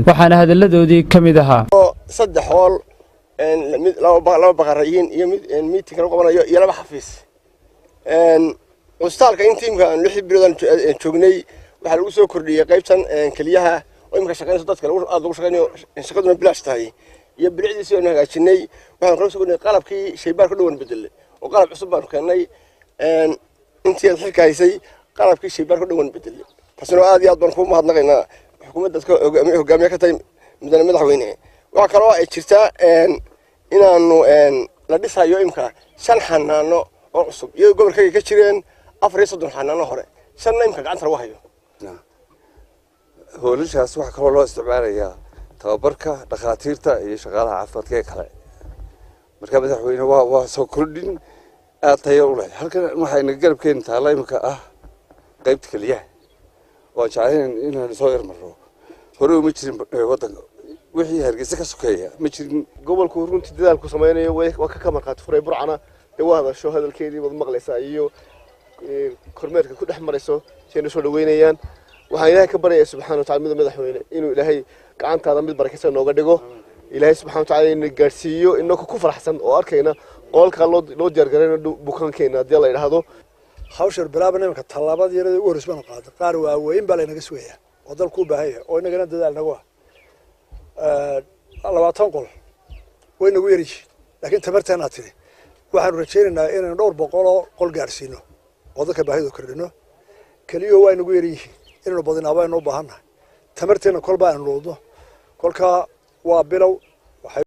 Waxaana hadalladoodii ka mid ahaa: 3 hool, mid 2 baqarayiin iyo mid meeting lagu qabanayo iyo 2 xafiis. Cusbitaalka in tiimka aan 6 bilood aan joognay waxaa lagu soo kordhiyey qaybtan keliyaha oo imika shaqaynayso, dadka aad lagu shaqaynayo, shaqaduna bilaash tahay, iyo bilicdiisi aanu hagaajinay. Waxaan kala soo kordhinay qalabkii shaybaarka dhowan bedelay oo qalab cusub baanu keennay. Intii aad xilka haysay qalabkii shaybaarka dhowan bedelay, taasina aad iyo aad baan kuu mahadnaqaynaa xukuumadda hogaamiye ka tahay, mudane madaxweyne. Waxaa kaloo ay jirtaa inaanu la dhisayo imka 5 xanaano oo cusub, iyadoo gobolkayga ka jireen 34 xanaano hore, 5-na imka gacanta lagu hayo. Hoolashaas waxaa kaloo loo isticmaalayaa tababarka dhakhaatiirta iyo shaqaalaha caafimaadka ee kale. Marka madaxweyne, waa soo kordhin aada tayo u leh. Halkan waxaa inaga garabkeena taalla imika ah qaybta keliyaha, waan jeclayn inaanu soo yarmarro. Hore uma jirin waddanka, wixii Hargeysa ka sokeeya ma jirin. Gobolku runtii dadaalku samaynayo waa ka markhaati furay. Burcana dee waa hadasho, hadalkeedii waad maqlaysaa iyo kormeerka ku dhex marayso si ayna soo dhaweynayaan. Waxaan Ilaahay ka baryayaa subxana watacala, mida madaxweyne, inuu Ilaahay gacantaada mid barakaysan nooga dhigo. Ilaahay subxana watacala ina gaadhsiiyo inagoo ku faraxsan oo arkayna qoolkaa loo diyaar garayno bukaankeena haddii la idhaahdo. Hawshan bilaaban iminka, tallaabada yarada ugu horreys baanu qaaday. Qaar waaweyn baa laynaga sugayaa oo dalku u baahan yahay oo inagana dadaal nagu ah. 20 qol way nagu yar yihiin, laakiin tamarteenaa tidhi waxaanu rajaynaynaa inaynu dhowr boqoloo qol gaadhsiino oo dadka baahida kordhino. Keliyuhu waa nagu yar yihiin, inaynu badinaa baynu u baahannahay. Tamarteenna kolba aynu luudno, kolkaa waa bilow.